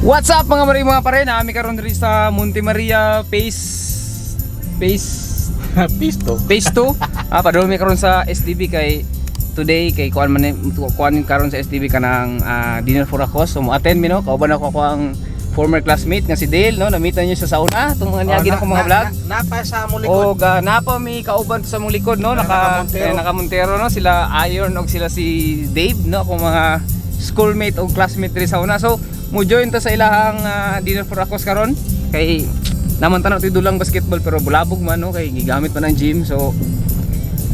What's up, mga mari, mga pare? Naami karon diri sa Monte Maria Phase Phase Pisto. Phase 2. Padulong mi karon sa SDB kay today kay kuan man kuan karon sa SDB kanang dinner for a cause. So mo attend mi, no. Kauban ako ako ang former classmate nga si Dale, no. Na-meet na niyo sa sauna itong mga niagi na ko mga vlog. Napa sa mo O likod. ga napa mi kauban sa mong likod, no, naka naka-Montero. eh, naka Montero, no, sila Iron og sila si Dave, no, akong mga schoolmate o classmate diri sa una. So mo join ta sa ilahang dinner for a cause karon kay naman tanaw ti dulang basketball pero bulabog man, no, kay gigamit pa ng gym. So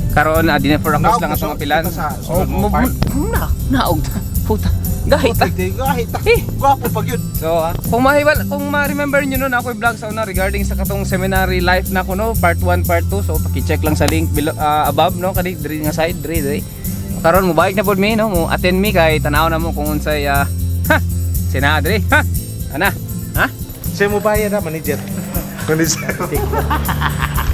karon dinner for a cause Naog lang ko atong apilan. sa Oh, sulod mo park. na naog ta. Puta. Gahit ta. Gahit ta. Eh. Gwapo pag yun. So, kung ma-remember niyo noon, ako'y vlog sa una regarding sa katong seminary life na ko, no, part 1, part 2. So, paki-check lang sa link below, above, no, kani diri nga side, diri diri. Karon mo bike na pod mi, no, mo attend mi kay tanaw na mo kung unsay ha sina diri. Ha. Ana. Ha? Siya mo bayad ha, manager. Manager.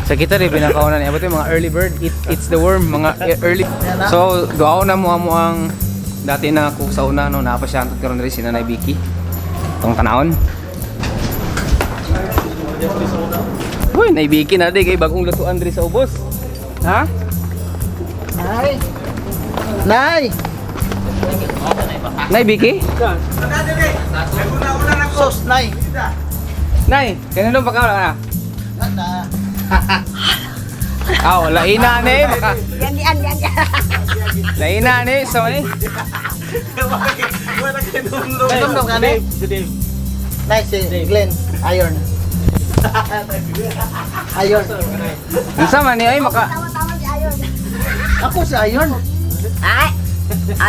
Sa kita rin pinakauna niya, buti mga early bird eats the worm, mga early. So, duaw na mo amo ang dati na ako sa una, no, naa pa siya antud karon diri si Nanay Vicky. Tong tanawon. Uy, Nay Vicky na di kay bagong lutuan diri sa ubos. Ha? Nay! Nay! Nay Vicky? Sos, Nay! Nay, kanino pa ka na? Nana. Ah, wala ina ni maka. Yan, yan, yan, yan. Laina ni so ni. Welcome ka ni? Nay, si Glenn. Iron. Iron. Unsa man ni ay maka Tawa-tawa si Iron. Ako si Iron. Ay,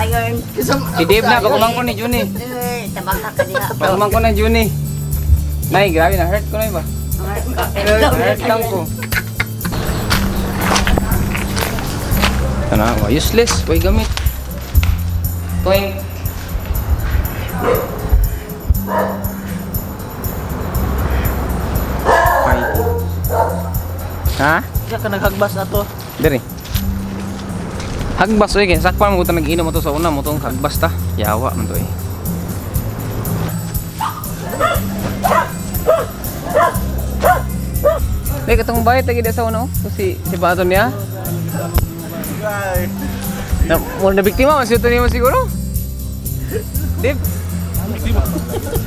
Iron. Si Dave na pagumangko ni Juni. Eh, tabang ka kanina. Pagumangko na Juni. Nay, grabe na hurt ko na ba? Hurt lang ko. Tanawa, useless, way gamit. Toink. Fighting. Ha? Siya ka naghagbas na to. Diri. Hagbas oy kay sakpan mo ta nag-inom to sa una mo tong hagbas ta. Yawa man to eh. Dai katong bayad tagi sa una oh. So, si si Bato niya. Na mo na biktima man siya to nimo siguro. Dip.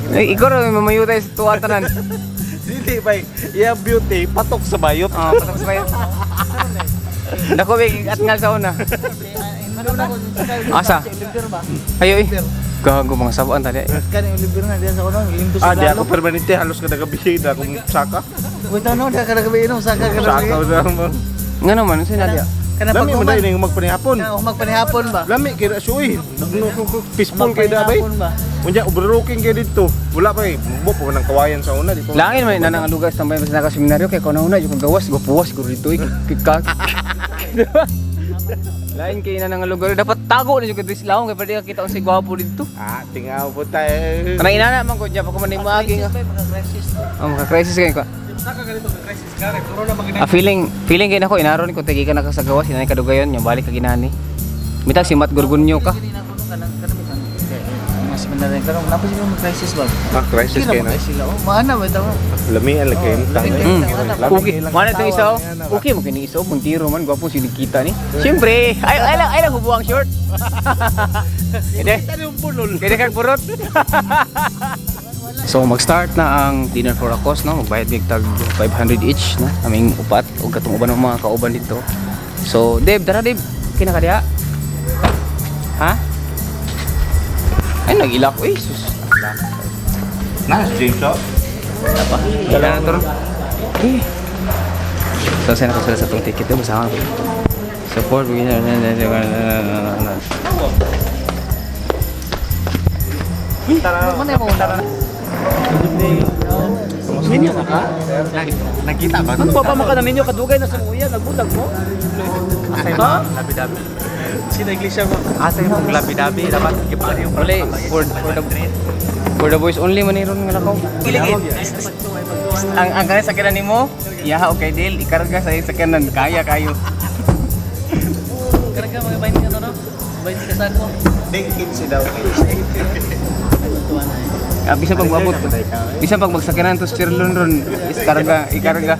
Ay, ikaw ra may mamayutay sa tuwa tanan. Dili bay. Iya beauty patok sa bayot. Oh, patok sa bayot. Dako big at ngal sa una. Asa? Si Oliver ba? Ayo eh. Gago mga sabaan tadi. Kani Oliver nga diyan sa kuno, limtos Ah, di ako permanente halos kada gabi na akong saka. Wait ano, di ka nagabi inom saka ka Saka na mo. Nga naman unsa na diya? Kana Lami man pag dai ning magpanihapon. Kana magpanihapon ba? Lami kay ra siya oy. Peaceful kay da bay. Magpanihapon ba? Unya overlooking kay didto. Wala pa eh. Mubo pa man ang kawayan sa una di pa. Langin man na nga lugar sa tambay mas naka seminaryo kay kuno una yung gawas go puwas guro dito eh. Kika. Diba? Lain kay na nga lugar dapat tago na jud ka diri sila kay pwede ka kita unsay gwapo dito. Ah, tingaw po tayo. Kanang inana man ko diya pa ko man maagi nga. Crisis. Oh, maka crisis kay ko. Ah, feeling feeling kay nako inaron ko tigi ka na ka sa gawas inani kadugayon nya balik ka ginani. Mitag si Matt Gorgonyo ka. Kini na kuno kanang kanang bitang. Mga seminaryo karon napa sila mag crisis ba? Ah, crisis Kira kay na. mo sila. Oh, maana ba ito? Lamian lang kayo. Lami Okay, mana itong isa oh. Okay mo kini isa oh, Montero man gwapo sinikita ni. Siyempre, ay ay lang ay lang hubo ang short. Hindi. Kaya kag burot. So mag-start na ang dinner for a cause, no. Magbayad mig tag 500 each na aming upat ug katong uban ng mga kauban dito. So Dave, tara Dave. Kina ka diha? Ha? Ay nagilak uy, sus. Nice, James. Oh. Wala pa. Wala na to. Eh. So, saan ako sila sa itong ticket? Basta ako. Support. Mana mo na? Minyo na ka? Nakita ba? Ano pa pa maka na minyo kadugay na sa muya nagbulag mo? Ha? Labi-dabi. Sino iglesia mo? Asa yung labi-dabi? Dapat gipaan yung Wala eh. For the boys only man ron nga lakaw. Giligid. Ang kanang sakyanan nimo, iyaha okay deal, ikarga sa iyang sakyanan, kaya kayo. Karga mga 20 ka to no? 20 ka sako. Ding 15 daw. Ah, bisan pag moabot. Bisan pag magsakyanan to sa Chirlon ron, iskarga, ikarga.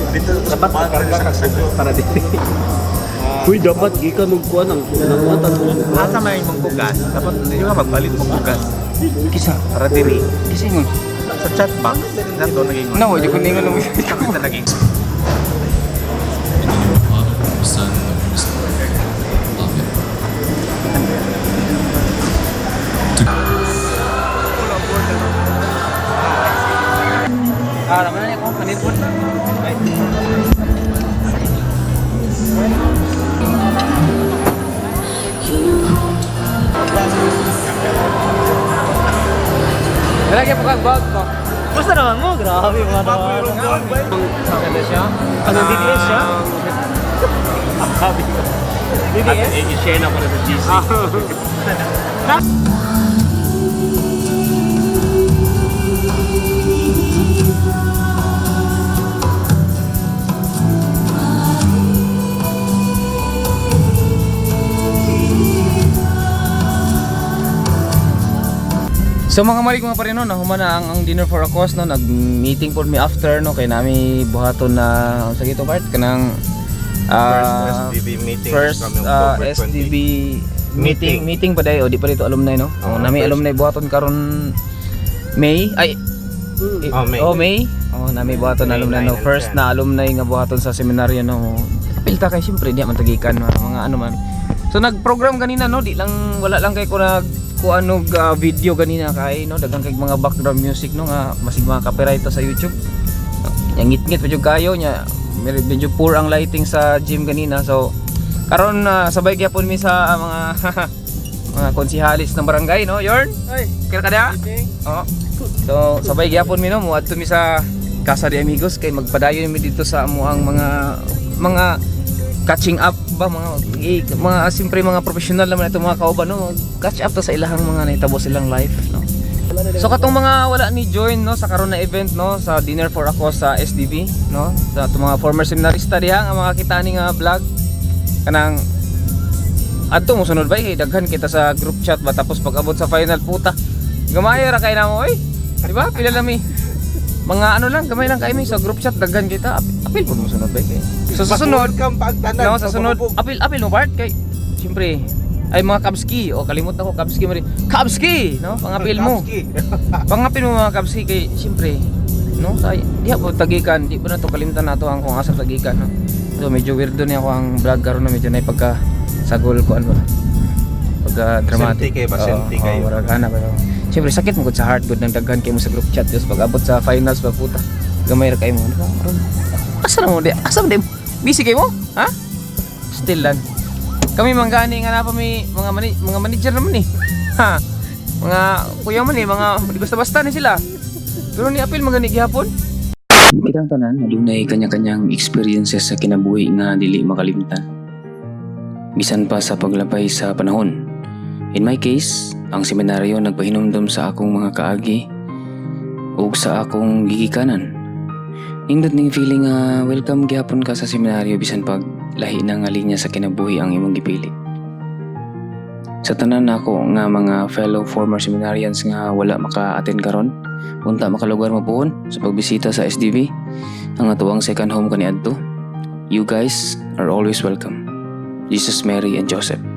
Dito sa karga ka sa Para dito. Uy, dapat gikan og kuan ang nanguatan mo. Asa may imong kugas? Dapat hindi ka magpalit mong kugas. Kisa, Para diri. kisa ingon. Sa chat box, nato naging No, di ko ningon mo. Kita naging In the name of the Father, and of the Son, and of the Holy Spirit. Amen. Ah, naman na ko kanipon. Ay. Lalagyan po kag bag ko. Basta naman mo, grabe mga naman. Ano siya? Ano, DDS siya? DDS? I-share na ko na sa GC. So mga malig mga parino, nahuman na ang dinner for a cause, no, nag-meeting po mi after, no, kay nami buhaton na sa gito part kanang First SDB meeting is first coming October 20. SDB meeting Meeting. meeting pa dayo, di pa dito alumni, no. Oh, Oo, nami first. alumni buhaton karon May ay Oh, May. Oh, May. Oh, nami buhaton May alumni, 9 no. and First 10. na alumni nga buhaton sa seminaryo, no. Kapilta kay syempre di man tagikan mga ano man. So nag-program ganina, no, di lang wala lang kay ko nag kuan og video ganina kay, no, daghan kay mga background music, no, nga masig mga copyright to sa YouTube. Nya ngit-ngit medyo kayo nya medyo poor ang lighting sa gym ganina. So karon sabay gyapon mi sa mga mga konsihalis ng barangay, no, Yorn? Ay, Kira ka diha? Oo. So sabay gyapon mi, no, moadto mi sa Casa de Amigos kay magpadayon mi dito sa amuang mga catching up ba mga eh, mga siyempre mga professional naman itong mga kauban, no, mag catch up ta sa ilahang mga nahitabo silang life, no. So katong mga wala ni join, no, sa karon na event, no, sa dinner for a cause sa SDB, no, sa atong mga former seminarista diha nga makakita ni nga vlog kanang adto mo sunod ba kay daghan kita sa group chat ba, tapos pag abot sa final, puta, gamay ra kay namo oy, di ba? Pila lang mi mga ano lang, gamay lang kay mi sa group chat, daghan kita. Apil po mo sunod ba kay so sa sunod Welcome pagtanan. no, sa sunod apil apil mo part kay siyempre ay mga Kabski, o kalimot ako, Kabski mo rin, Kabski, no, pangapil mo. Pangapil mo mga Kabski kay siyempre, no, tay diha po tagikan, di po na to kalimtan nato ang kung asa tagikan, no. So medyo weirdo niya ako ang vlog karon na medyo na pagka sagol ko ano ba pagka dramatic. Senti kayo ba? Oo, Senti oo, kayo. murag ana ba yun. Siyempre sakit mo gud sa heart gud nang daghan kay mo sa group chat, tapos pag abot sa finals ba, puta, gamay ra kay mo, di ba? Aron, asa na mo di, asa mo di, busy kay mo, ha, still lan kami manggani nga na pa mi mga manager naman eh, ha, mga kuya man eh, mga di basta-basta ni sila, pero ni apil magani gihapon. Kitang tanan adunay kanya-kanyang experiences sa kinabuhi nga dili makalimtan. Bisan pa sa paglabay sa panahon. In my case, ang seminaryo nagpahinumdom sa akong mga kaagi ug sa akong gigikanan. Nindot ning feeling nga welcome gyapon ka sa seminaryo bisan pag lahi na nga linya sa kinabuhi ang imong gipili. Sa tanan nako nga mga fellow former seminarians nga wala maka-attend karon, unta makalugar mo puhon sa pagbisita sa SDB, ang atuang second home kaniadto. You guys are always welcome. Jesus, Mary, and Joseph.